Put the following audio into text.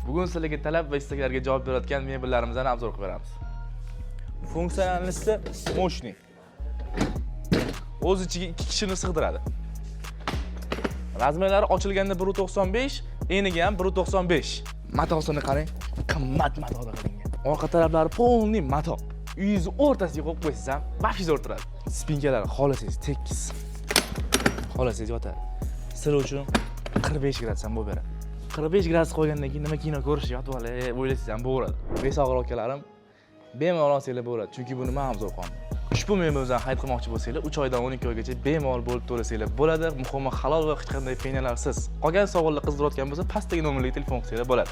Bugun sizlarga talab va istaklarga javob berayotgan mebellarimizni обзор qilib beramiz. Функциональности мощный. O'z ichiga ikki kishini sig'diradi. Размер lari ochilganda 1.95, eniga ham 1.95. Matosini qarang, qimmat matoda qilingan. Orqa taraflari полный mato. Uyingizni o'rtasiga qo'yib qo'ysangiz ham вообще zo'r turadi. Спинка lari xohlasangiz tekis, xohlasangiz yotadi. Sizlar uchun 45 gradus ham bo'lib beradi. 45 gradus qo'ygandan keyin nima kino ko'rish, yotib olib o'ylasangiz ham bo'laveradi. Besog'ir akalarim, bemalol olsanglar bo'ladi, chunki buni men ham zo'r qoldim. Ushbu mebelni xarid qilmoqchi bo'lsanglar, 3 oydan 12 oygacha bemalol bo'lib to'lasanglar bo'ladi. Muhimi, halol va hech qanday penyalarsiz. Qolgan savollar qiziqtirayotgan bo'lsa, pastdagi nomerlarga telefon qilsanglar bo'ladi.